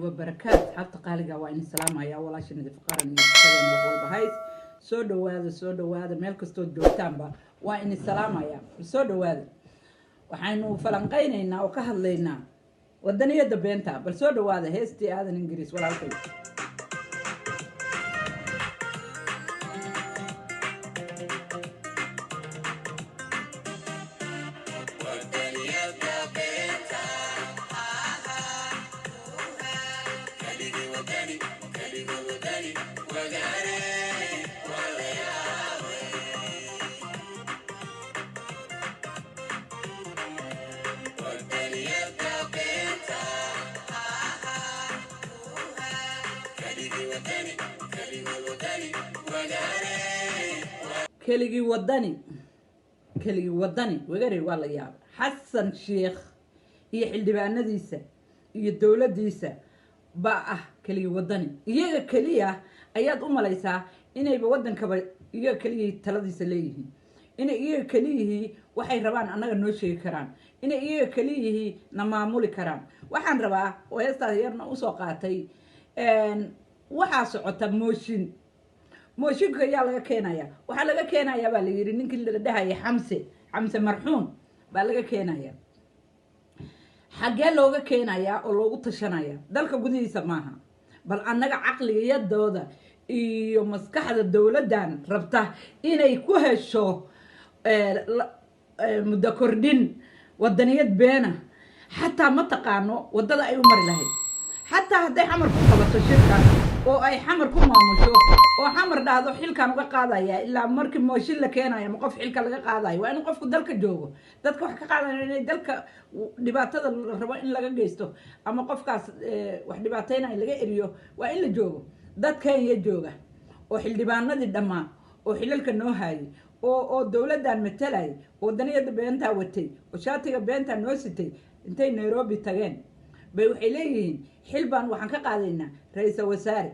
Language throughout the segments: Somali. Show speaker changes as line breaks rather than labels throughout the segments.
Wabarakaatu. Asxaabta qaaliga, waa idin salaamaya. Walaasha Nadiif Qaran iyo jikadeen wax walba hays. Soo dhawaada, soo dhawaada, meel kastood joogtaanba waa idin salaamaya. Soo dhawaada. Waxaynu falanqaynaynaa oo ka hadlaynaa wadaniyada beenta. Bal soo dhawaada. Heestii Aadan Ingiriis, walaalkay. Keligii wadani, keligii wadani, wagarey waa la yaabay. Xasan Sheikh iyo xildhibaanadiisa iyo dowladdiisa baa ah keligii wadani. Iyaga keliya ayaad u malaysaa inayba waddankaba iyaga keliyihii taladiisa leeyihiin, inay iyaga keliyihii waxay rabaan annaga noo sheegi karaan, inay iyaga keliyihii na maamuli karaan. Waxaan rabaa oo heestaas yarna usoo qaatay, waxaa socota mooshin. Mooshinka ayaa laga keenaya, waxaa laga keenayaa baa la yidhi ninkii la dhahaya Xamse, Xamse marxuum baa laga keenaya. Xaggee looga keenayaa oo loogu tashanaya? Dalka gudihiisa maaha. Bal annaga caqligiyadooda iyo maskaxda dowladdan rabta inay ku hesho muddo kordhin wadaniyad beena, xataa ma taqaano waddada ay u mari lahayd. Xataa hadday Xamar ku qabato shirka oo ay Xamar ku maamusho oo Xamar dhahdo xilkan uga qaadaya, ilaa markii mooshin la keenayo ama qof xilka laga qaadayo waa in qofku dalka joogo. Dadka wax ka qaadaya inay dalka dhibaatada la rabo in laga geysto ama qofkaas wax dhibaateynayo laga eriyo waa in la joogo. Dad Kenya jooga oo xildhibaanadii dhammaa oo xilalka noo haayay oo dowladdan matalayay oo wadaniyada beentaa watay oo shaatiga beentaa noo sitay, intay Nairobi tageen bay waxay leeyihiin xil baan waxaan ka qaadaynaa ra-iisal wasaare.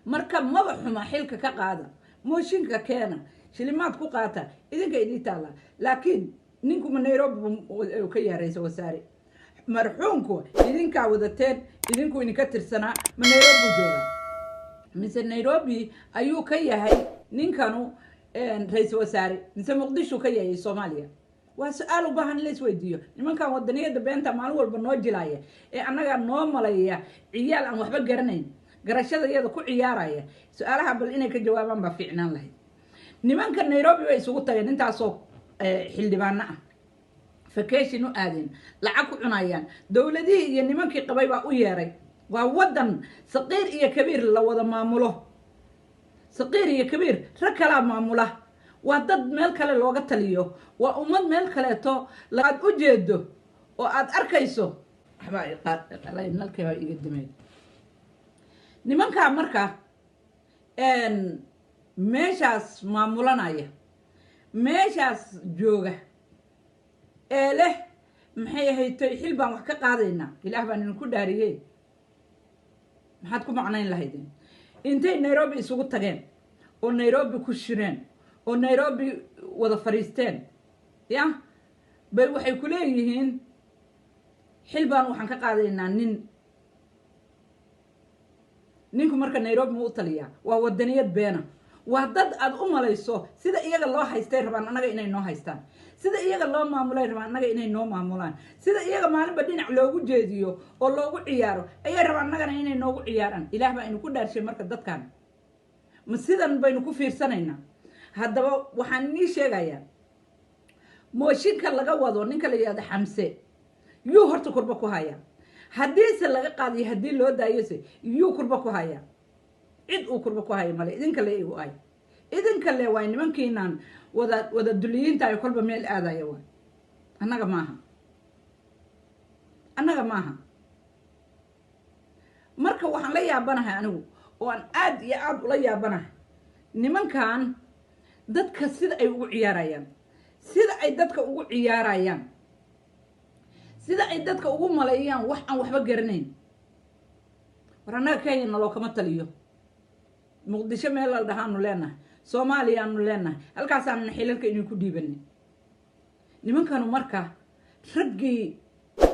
Marka maba xuma, xilka ka qaada, mooshinka keena, shilimaad ku qaata, idinka idii taalla. Laakiin ninkuma Nairobi buu ka yahay ra-iisal wasaare? Marxuumku idinkaa wadateen, idinku idinka tirsanaa, ma Nairobi buu joogaa mise Nairobi ayuu ka yahay ninkanu ra-iisal wasaare, mise Muqdisho ka yahay Soomaaliya? Waa su-aal u baahan in la isweydiiyo. Nimankan wadaniyada beenta maalin walba noo jilaaya ee annagaa noo malaya ciyaal aan waxba garanayn, garashada iyada ku ciyaaraya, su-aalaha bal inay ka jawaabaan baa fiicnaan lahayd. Nimanka Nairobi bay isugu tageen, intaasoo xildhibaano ah, vacation u aadeen, lacag ku cunayaan. Dowladihii iyo nimankii qabay baa u yeeray. Waa wadan saqiir iyo kabiir la wada maamulo, saqiir iyo kabiir rag kalaa maamula. Waa dad meel kale looga taliyo, waa ummad meel kaleeto aad u jeedo oo aad arkayso. Waxbaa nalkii iga dimay. Nimankaa marka meeshaas maamulanaya, meeshaas jooga ee leh maxay ahaytoy, xil baan wax ka qaadaynaa, Ilaah baan idinku dhaariyey, maxaad ku macnayn lahaydeen? Intay Nairobi isugu tageen oo Nairobi ku shireen oo Nairobi wada fadhiisteen ya bay waxay ku leeyihiin xil baan waxaan ka qaadaynaa nin. Ninku marka Nairobi ma u taliyaa? Waa wadaniyad beena. Waa dad aad u malayso sida iyaga loo haystay rabaan annaga inay noo haystaan, sida iyaga loo maamulay rabaan annaga inay noo maamulaan, sida iyaga maalinba dhinac loogu jeediyo oo loogu ciyaaro ayay rabaan annagana inay noogu ciyaaraan. Ilaah baa inu ku dhaarshay, marka dadkan ma sidan baynu ku fiirsanaynaa? Haddaba waxaan inii sheegayaa, mooshinka laga wado ninka la yihahdo Xamse yuu horta kurba ku hayaa? Haddiise laga qaadayo, haddii loo daayose, yuu kurba ku hayaa? Cid uu kurba ku haya male. Idinka le igu ay, idinka le waay. Nimankiinaan wada wada duliyiinta ay kolba meel aadaya waay, annaga maaha, annaga maaha. Marka waxaan la yaabanahay anigu oo aan aad iyo aada ula yaabanahay nimankan dadka sida ay ugu ciyaarayaan, sida ay dadka ugu ciyaarayaan, sida ay dadka ugu maleeyaan wax aan waxba garanayn. War annaga Kenya naloo kama taliyo. Muqdisho meel la dhahaanu leenahay, Soomaaliyaanu leenahay, halkaasaanuna xilalka inay ku dhiibanay nimankanu. Marka raggii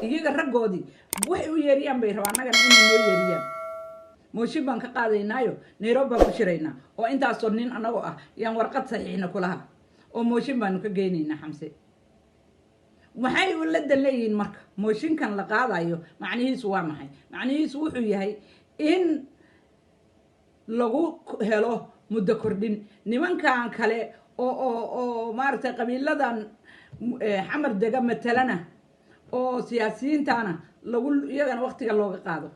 Iyaga raggoodii waxay u yeeriyaan bay rabaan annagana inay noo yeeriyaan. Mooshin baan ka qaadaynaayo, Nairobi baan ku shiraynaa, oo intaasoo nin annagoo ah yaan warqad saxiixna kulaha, oo mooshin baanu ka geynaynaa Xamse. Maxay ula dan leeyihiin marka mooshinkan la qaadayo? Macnihiisu waa maxay? Macnihiisu wuxuu yahay in lagu helo muddo kordhin nimankan kale oo maaragtay qabiiladan Xamar dega matalana oo siyaasiyiintana lagu iyagana waktiga looga qaado.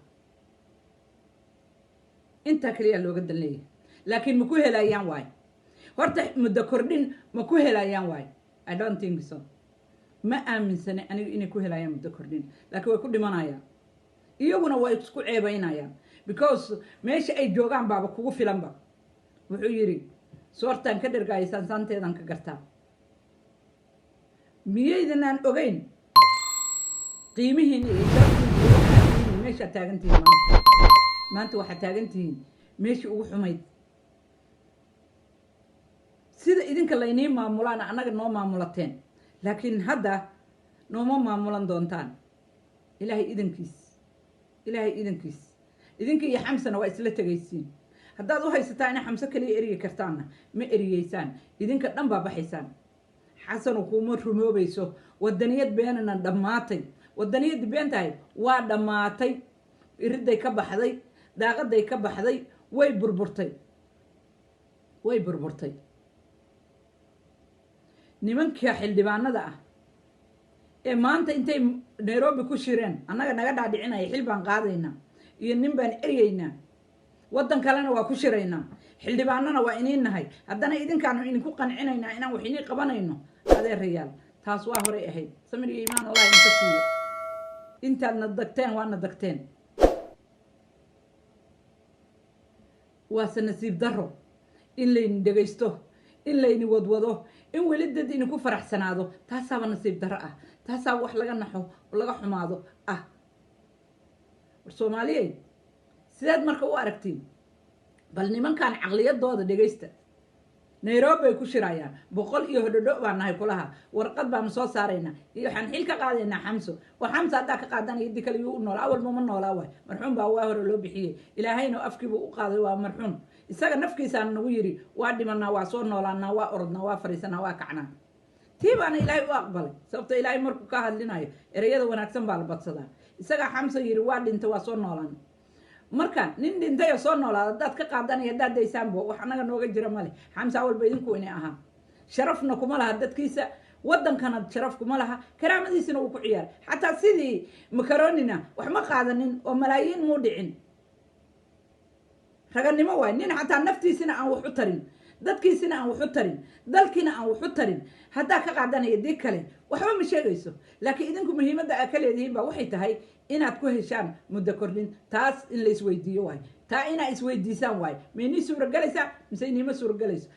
Intaa kaliya looga dan leeyahay, laakiin ma ku helayaan waayo? Horta muddo kordhin ma ku helayaan waayo? I don't think so. Ma aaminsana anigu inay ku helayaan muddo kordhin, laakiin way ku dhimanayaan, iyaguna waa isku ceebaynayaan, because meesha ay joogaan baaba kugu filanba. Wuxuu yidhi, "Soortaan ka dhergaaya saansaanteedan ka gartaa." Miyaydanaan ogeyn qiimihiina iyo sharaftiina iyo waxaad tihiin? Meeshaad taagantihiin maanta, waxaad taagantihiin meeshii ugu xumayd. Sida idinka laynii maamulaana annaga noo maamulateen, laakiin hadda nooma maamulan doontaan, Ilaahay idankiis, Ilaahay idankiis. Idinka iyo Xamsana waa isla tegaysiin. Haddaad u haysataa ina Xamse kaliya eryi kartaanna, ma eriyeysaan, idinka dhan baa baxaysaan. Xasanu, kuma rumoobayso wadaniyad beenana. Dhammaatay wadaniyaddi been tahay, waa dhammaatay. Iriday ka baxday, daaqaday ka baxday, way burburtay, way burburtay. Nimanka xildhibaanada ah ee maanta intay Nairobi ku shireen annaga naga dhaadhicinaya xil baan qaadaynaa iyo nin baan eryeynaa, waddan kalena waa ku shiraynaa, xildhibaanana waa iniin nahay, haddana idinkaanu idinku qancinaynaa inaan wax inii qabanayno. Adeerayaal, taas waa horay ahayd. Samir iyo iimaan Allah idinka siiyo. Intaadna dagteen waana dagteen. Waase nasiib daro in layni dhegaysto, in layni wadwado, in weli dad idinku faraxsanaado. Taasaaba nasiib daro ah, taasaaba wax laga naxo oo laga xumaado ah. War Soomaaliyey, sideed marka u aragtiin? Bal nimankan caqliyadooda dhegaysta. Nairobi bay ku shirayaan, 100 iyo hodhodho baan nahay kulaha, warqad baanu soo saaraynaa iyo waxaan xil ka qaadaynaa Xamso. Oo Xamso haddaa ka qaadanaya, intii kale yuu u noolaa? Awalba ma noolaa waay, marxuum baa waa hore loo bixiyey, Ilaahayna afkiibuu u qaaday, waa marxuum. Isaga nafkiisaana nagu yidhi, "Waa dhimanaa, waa soo noolaanaa, waa orodnaa, waa fariisanaa, waa kacnaa." Tii baana Ilaahay u aqbalay, sababto Ilaahay markuu ka hadlinayo ereyada wanaagsan baa la badsadaa. Isagaa Xamso yidhi, "Waa dhintay, waa soo noolaan." Marka nin dhintay oo soo noolaada haddaad ka qaadanaya, haddaad daysaanbo, wax annaga nooga jira male. Xamse awalba idinku inay ahaa, sharafna kuma laha dadkiisa, waddankana sharaf kuma laha, karaamadiisina wuu ku ciyaaray. Xataa sidii macaronina wax ma qaadanin oo malaayiin muu dhicin. Raganimo waay nin xataa naftiisina aan wax u tarin, dadkiisina aan wax u tarin, dalkiina aan wax u tarin. Haddaa ka qaadanaya dii kale, waxba ma sheegayso. Laakiin idinku muhiimadda aad ka leedihiin baa waxay tahay inaad ku heshaan muddo kordhin. Taas in la isweydiiyo waay, taa inaa isweydiisaan waay. Ma inii suuragelaysaa mise iniima suuragelayso?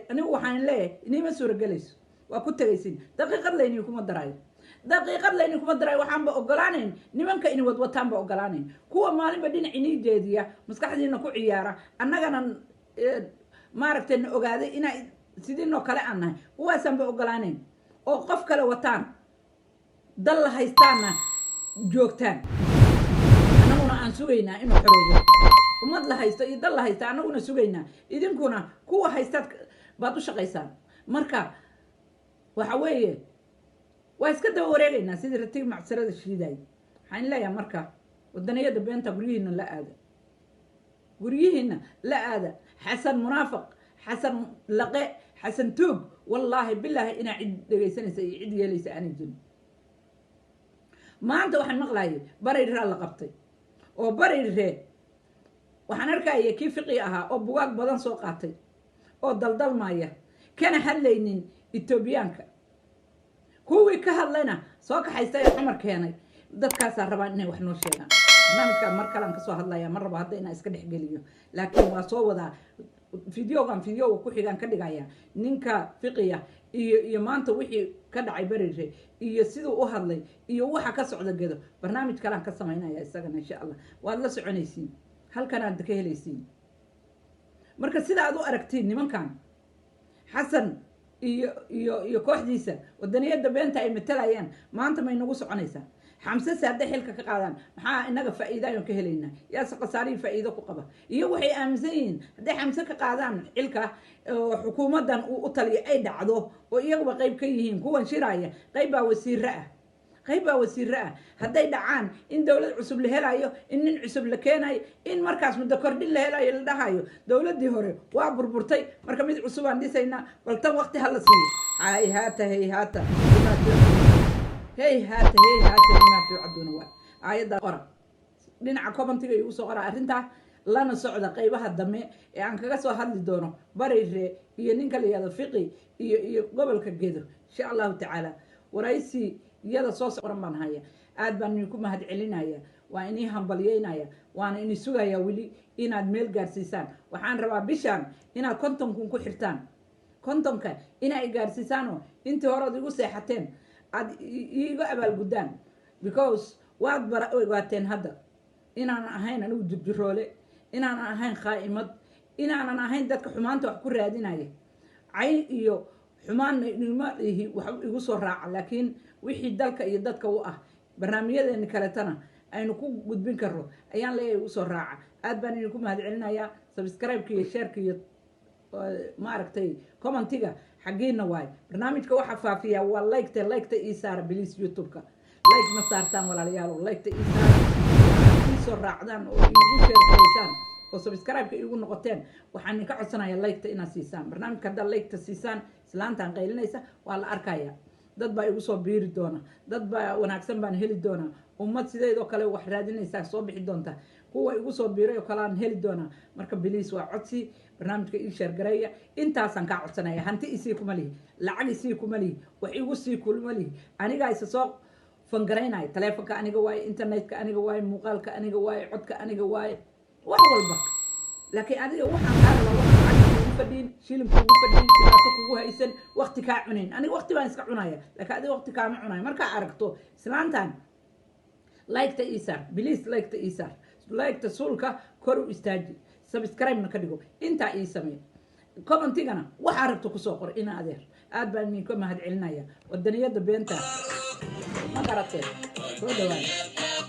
Anigu waxaan leeyahay, iniima suuragelayso. Waa ku tegaysin, daqiiqad layninkuma daraayo, daqiiqad layninkuma daraayo. Waxaanba ogolaanayn nimanka ini wadwataanba ogolaanayn, kuwa maalinba dhinac inii jeediya, maskaxdiina ku ciyaara, annagana maaragtay na ogaaday inaa sidiinoo kale aan nahay. Kuwaasaanba ogolaanayn oo qof kale wataan, dal la haystaanna joogtaan, annaguna aan sugaynaa inuu xoroobo. Ummad la haysto iyo dal la haysta annaguna sugaynaa, idinkuna kuwa haystaad baad u shaqaysaan. Marka waxa weeye, waa iska daba wareegaynaa sidii ratiga macsarada shiidaay. Waxaan leeyahay marka, wadaniyada beenta guryihiina la aada, guryihiina la aada. Xasan munaafiq, Xasan laqe, Xasan tuug, wallaahi bilaahi inaa cid dhegaysanaysa iyo cid yeelaysa aanay jirin. Maanta waxaan maqlayay Bariiraa la qabtay, oo Bariiree waxaan arkaya kii fiqi ahaa oo bugaag badan soo qaatay oo daldalmaya, kana hadlaynin Etoobiyaanka. Kuwii ka hadlayna soo kaxaystay ee Xamar keenay. Dadkaasaa rabaan inay wax noo sheegaan. Barnaamijkaa mar kalean kasoo hadlaya, ma rabo hadda inaan iska dhexgeliyo, laakiin waa soo wadaa. Videogan videoga ku xigaan ka dhigaya ninka fiqiya iyo maanta wixii ka dhacay Bariire iyo siduu u hadlay iyo waxa ka socda Gedo. Barnaamij kalean ka samaynaya isagana, insha Allah waad la soconaysiin, halkanaad ka helaysiin. Marka sida aad u aragtiin nimankan Xasan iyo kooxdiisa wadaniyadda beenta ay matalayaan maanta may nagu soconaysaa? Xamse se hadday xilka ka qaadaan, maxaa inaga faa'iidayon ka helaynaa? Yaase khasaarihii faa'iido ku qaba? Iyo waxay aaminsan yihiin hadday Xamse ka qaadaan xilka oo xukuumaddan uu u taliyo ay dhacdo, oo iyaguba qayb ka yihiin kuwan shiraya, qayb baa wasiire ah, qayb baa wasiire ah, hadday dhacaan in dowlad cusub la helayo, in nin cusub la keenayo, in markaas muddo kordhin la helayo, la dhahayo dowladdii hore waa burburtay, marka mid cusubaan dhisaynaa, bal tan waqti hala siiyo. Hayhaata hayhaata, hayhaata hayhaata limaa tuucaduuna. Waa aayadda qora, dhinaca commentiga igu soo qora arrintaa, lana socda qaybaha dambe ee aan kaga soo hadli doono Bariire iyo ninka la yihahdo Fiqi iyo gobolka Gedo, insha Allahu tacaala. Waraysi iyada soo qoran baan haya. Aad baan idinku mahad celinaya, waa inii hambalyeynaya, waana ini sugaya weli inaad meel gaarsiisaan. Waxaan rabaa bishaan inaad 50,000 ku xirtaan, 50ka inay gaarsiisaanoo intii horead igu seexateen aad iiga abaalguddaan, because waad bara ogaateen hadda inaanan ahayn anigu jirjiroole, inaanan ahayn khaa'imad, inaanan ahayn dadka xumaanta wax ku raadinaya. Cay iyo xumaanna inima ihi wax igu soo raaca, laakiin wixii dalka iyo dadka u ah, barnaamijyadeeni kaletana aynu ku gudbin karro ayaan leeyahay igu soo raaca. Aad baan idinku mahad celinayaa. Subscribe-ka iyo share-ka iyo, maaragtay, commentiga xaggiina waayo. Barnaamijka waxaa faafiyaa waa like-ta. Like-ta ii saara, please. YouTube-ka like ma saartaan, walaalayaal. Like-ta ii saara, iisoo raacdaan oo iigu share garaysaan oo subscribe-ka iigu noqoteen. Waxaan idinka codsanayaa like-ta inaad siisaan barnaamijka. Haddaad like-ta siisaan, islaantaan qaylinaysa waa la arkaya, dad baa igu soo biiri doona, dad baa wanaagsan baan heli doonaa, ummad sideedoo kale wax raadinaysaa soo bixi doonta, kuwa igu soo biiray oo kale aan heli doonaa. Marka please, waa codsi, barnaamijka ii share gareeya. Intaasaan kaa codsanaya. Hanti isii kuma lihi, lacag isii kuma lihi, wax igu sii kuma lihi. Anigaa isa soo fangaraynaya. Taleefonka aniga waaye, internetka aniga waaye, muuqaalka aniga waaye, codka aniga waaye, wax walba. Laakiin adiga waxaan kaa rabaa, waxaan lacag kugu fadhiin, shilin kugu fadhiin, dhibaato kugu haysan, waqti kaa cunayn. Aniga waqti baan iska cunaya, laakiin adiga waqti kaama cunayo. Markaa aragto islaantan, like-ta ii saar, please. Like-ta ii saar, like-ta suulka kor u istaaji, subscribe-na ka dhigo. Intaa ii samee, commentigana waxaa rabto kusoo qor. Ina adeer, aad baan idinka mahad celinaya. Wadaniyada beenta ma garateen? Soo dhawaada.